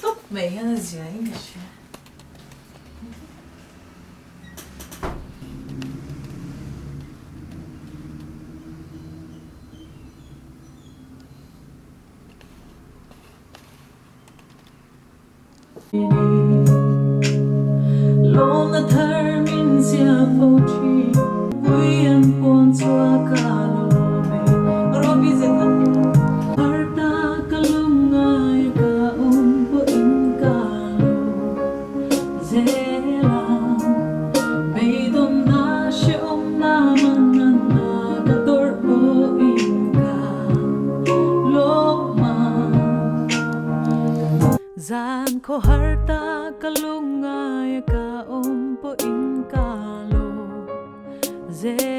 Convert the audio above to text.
Tawp mai hian a zia in ka hria. Zan khaw har ta ka lungngai ka awm pawhin ka lo zel.